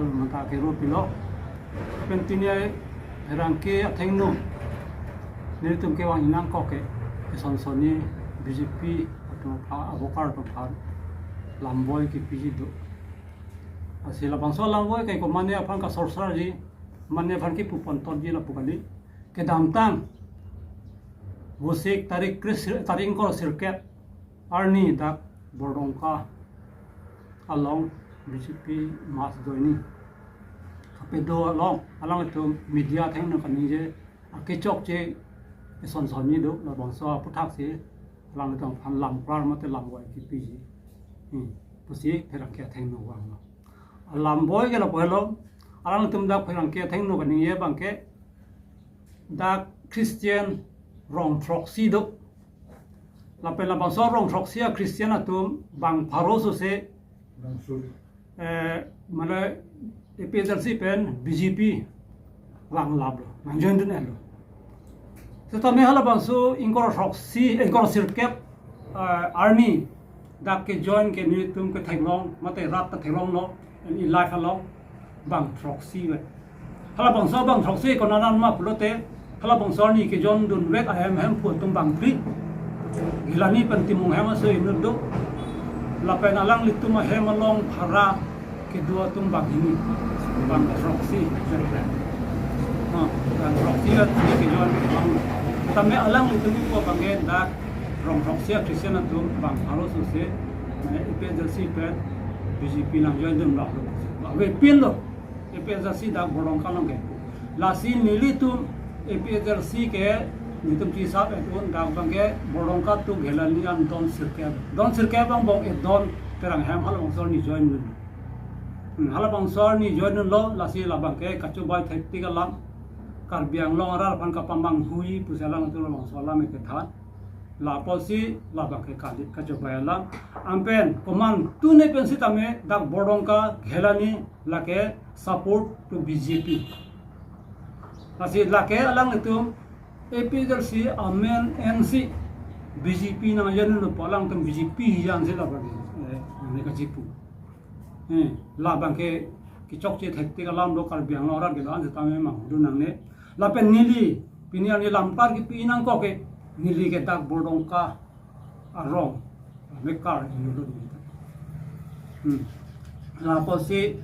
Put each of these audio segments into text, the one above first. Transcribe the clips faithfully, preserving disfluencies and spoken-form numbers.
Sal mata ke ro pilo. Pen pini ai rangke athengno nelitum kevang inang kok ke, eson sonni B J P atum aphan, avoker atum aphan lamboi kepiji do. Lasi labangso lamboi ke komatne aphan kasorsarji, komatne aphan kepu ponthotji lapu kali. Kedamtang Vosik tarik kre-, tarik ingkoi sirkep arni dak Bordongka along B J P mass joining kapedo along, alangtum media athengno kaningje akechokche eson sonni do, labangso aputhaksi alangtum aphan lamklar mate lamboi kepiji. Hmm. Pusi pherangke athengno vanglo. Alamboi ke lapu helo, alangtum dak pherangke athengno kaningje abangke dak Christian rong throksi do. Lapen labangso rong throksi a-Christian atum bang pharo sose, eh, mane A P H L C pen B J P vanglaplo, nangjoindun-etlo. Setame halabangso ingkoi throksi, ingkoi sirkep, eh, arni dak kejoin ke nelitum ketheklong, mate rat ta theklonglo, en i life along bang throksi ve. Halabangso bang throksi konat-an ma pulote, halabangso arni kejoindunvek ahem hemphu atum bang phli. Ghelani pen Timung hem aso inut do. Lapen alanglitum ahem along phara kedo atum bang hini. Bang throksi. Ha, bang throksi la kejoin bang. Tame alanglitum ipo abangke dak rong throksi a-Christian atum bang pharo sose, mane A P H L C pen B J P nangjoindunlo. Avepinlo. A P H L C dak Bordongka along ke. Lasi nelitum A P H L C ke nelitum chisap-et un, dak abangke Bordongka to Ghelani an don sirkep. Don sirkep angbong edon Terang hem halabangso arni joindun. Hmm, halabangso arni joindunlo, lasi labangke kachobai thektik alam, Karbi Anglong arat aphan kapamanghui pusi alangtum labangso alam kethan. Lapusi labangke kali kachobai alam. Anpen komantu ne pen sitame dak Bordongka Ghelani lake support to B J P. Lasi lake alanglitum A P H L C amen ensi B J P nangjoindunlo pu alangtum B J P hijan si labang, eh, nangkachipu. Eh, labangke kechokche thektik alam do, Karbi Anglong arat kedo-an sitame mangdun nangne. Lapen neli, pini arni lamklar kepi nangkok ke, neli ke dak Bordongka arong mekar inut lo. Hmm. Lapusi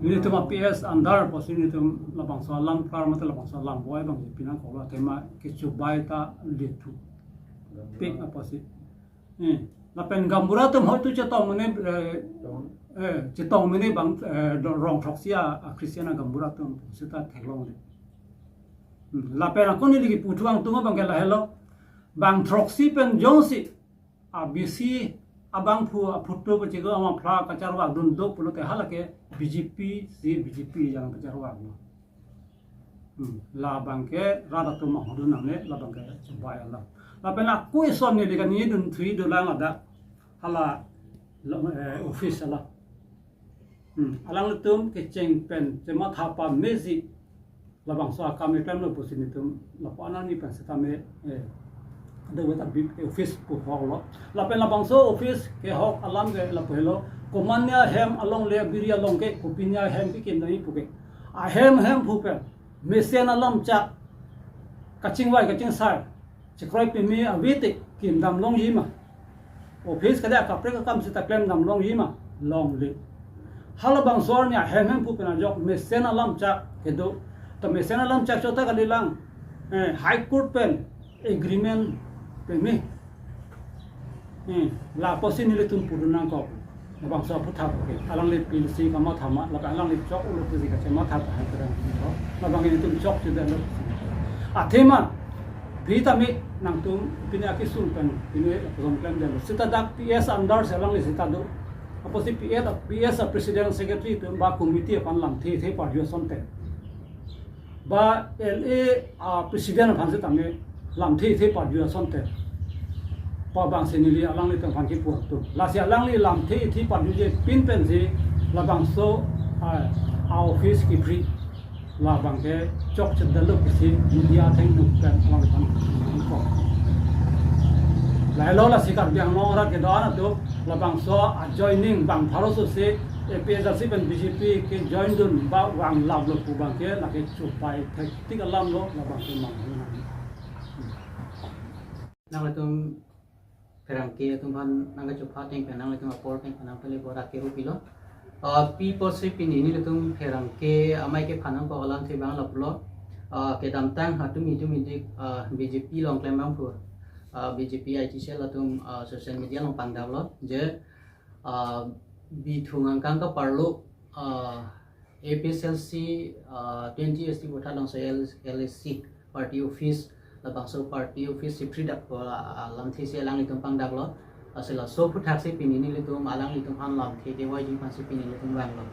nelitum a-P S under pusi nelitum labangso alamklar mate labangso alamboi abang pinangkoklo, athema kechobai ta lethupik apotsi. Eh, lapen gaonbura atum hoitu chetong mene, eh, eh, chetong mene bang, eh, do-, rong throksi a, a-Christian a gaonbura atum seta theklongle. Hmm, lapen ako neli kipu thuang atum abangke lahelo. Bang throksi pen jongsi a B C abangphu aphuthak pachiko ama phra kacharvakdun do pulote halake B J P si B J P jang kacharvaklo. Hmm, labangke rat atum mangdun nangne, labangke chobai alam. Lapen ako eson neli kaningjedun thri dolang ada hala, eh, office ala. Hmm, alanglitum kecheng pen chematha pamesi labangso akam klemlo pusi nelitum lapu-an arni pen sitame, eh, ada wet abi office pu hoklo. Lapen labangso office kehok alam ke lapu helo, komatne ahem alongle abiri along ke, kopine ahem kekim dam pu ke. Ahem hemphu pen mesen alam chak kachingvai kachingsai, chekroi peme ave te kim dam longji ma? Office kali akaprek akam seta klem dam longji ma? Longle. Halabangso arni ahem hemphu pen ajok mesen alam chak kedo. To mesen alam chak chot ta kalilang, eh, High Court pen agreement peme. Hmm, lapusi nelitum pudun nangkok. Labangso aphuthak ke, alangli pilsi kamatha ma, lapen alangli choklo pusi kachematha tahai kerang. Labang nelitum chokchedetlo. Athema, phi tame nangtum pini akesung pen, pini lapuson klemdetlo. Seta dak P S under si alangli seta do. Apotsi P S, P S a president secretary atum ba committee aphan lamthe the parju asonte. Ba L A a president aphan sitame lamthe the parju asonte. Pabang si neli alanglitum aphan kipu atum. Lasi alangli lamthe the parjuje pin pensi labangso a, a office kipri. Labang ke chokche detlo pusi media athengno pen alangphan nangkok. Lahelo lasi Karbi Anglong arat kedo-an atum labangso ajoining bang pharo so si A P H L C pen B J P kejoindun ba vanglaplo pu abang ke lake chopai thektik alamlo, labang ke mang. Nanglitum pherangke atum aphan nangkachopha ateng pen nanglitum apor ateng pen nangpale bor-i ke rupilo. Ah, pi pusi pini nelitum pherangke amei kephan nangkok alamthe abang lapulo. Ah, kedamtang ha tumi tumidik, ah, B J P along klem abang pu, ah, B J P I T cell atum, ah, social media along pangdaklo je, ah, bithung angkang kaparlo, ah, A P H L C, ah, twenty S T vothatlangso L-, L A C party office, labangso party office si phridakpo, ah, alamthe si alanglitum pangdaklo. Lasi laso aphuthak si pini nelitum alanglitum aphan lamthe kevangji aphan si pini nelitum vanglo.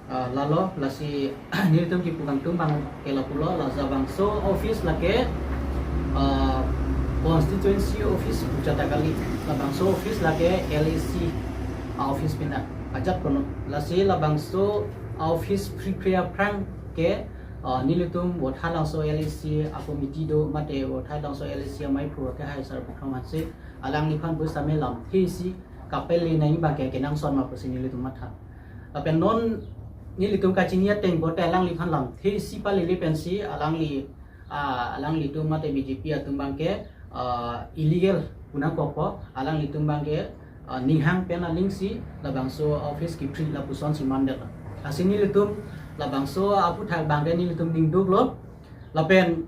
Ah, lalo, lasi nelitum kipu kangtung abang ke lapulo, la labangso office lake, ah, constituency office pu ajat ta kali, labangso office lake L A C a-office pinda ajat kono. Lasi labangso office phriphri aphrang ke, ah, nelitum vothatlangso L A C a-committee do mate vothatlangso L A C amei aphu ke hai sar bukham hanse alangliphan pusitame lamthe si kapele nangji abang ke kenangsot ma pusi nelitum matha. Lapen non nelitum kachini ateng pote alangliphan lamthe si palele pensi alangli, ah, alanglitum mate B J P atum abang ke, ah, illegal pu nangkokpo, alanglitum abang ke, ah, ninghang pen aling si labangso office kiphri lapuson si mandetlo. Lasi nelitum labangso aphuthak abang ke nelitum ningduklo. Lapen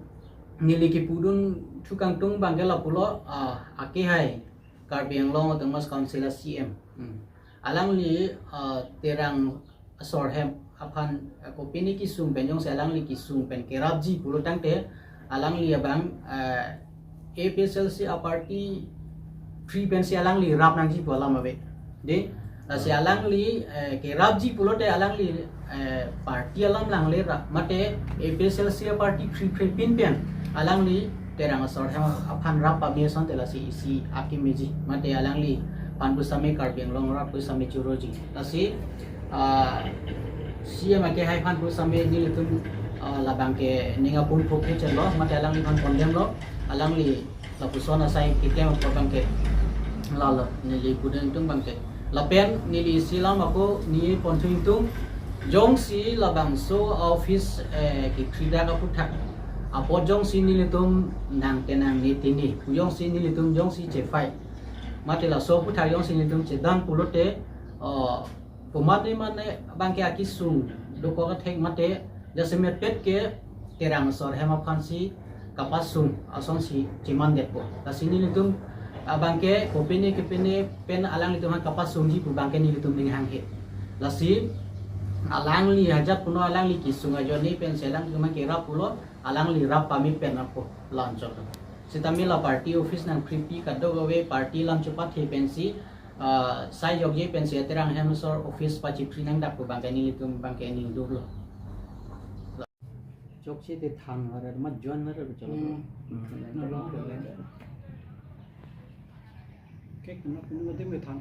neli kipudun thu kangtung abang ke lapulo, ah, akehai Karbi Anglong Autonomous Council a-C E M. Hmm. Alangli, ah, Terang asor ahem aphan, ah, kopine kesung pen jongsi alangli kesung pen kerapji pulo tangte, alangli abang, ah, A P H L C a-party phri pensi alangli rap nangji pu alam ave. De, lasi alangli, eh, kerapji pulote alangli, eh, party alam langle ra, mate A P H L C a-party phriphri pin pen alangli Terang asor ahem aphan rap pame asonte lasi isi akemji, mate alangliphan pusitame Karbi Anglong arat pusitame choroji. Lasi, ah, C E M akehai aphan pusitame nelitum, ah, labang ke ning apun phok chelo, mate alangliphan condemn lo, alangli lapuson asai keklem apot abang ke. Lalo, neli pudun atum abang ke. Lapen neli isi alam ako neli pon thu ingtung, jongsi labangso office, eh, kiphridak aphuthak apot jongsi nelitum nang tenang ne tini, jongsi nelitum jongsi chefai, mate laso aphuthak jongsi nelitum chedam pulote, oh, komatne mane abang ke akesung dokok athek mate jasemet pet ke Terang asor ahem aphansi kapasung asonsi chemandetpo. Lasi nelitum abang ke kopine kepine pen alanglitum aphan kapasungji pu abang ke nelitum ninghanghe. Lasi alangli ajat puno alangli kesung ajoine pensi alanglitum aphan kerap pulo, alangli rap pame pen apo lanchot. Sitame la party office nangphripi kadokave party alam chepathe pensi, ah, sai jokje pensi Terang ahem asor office pachiphri nangdak pu abang ke nelitum abang ke ningduklo. Chokche te than harar ma jon harar chalo. Hmm. Hmm. Kek na pun mati me than.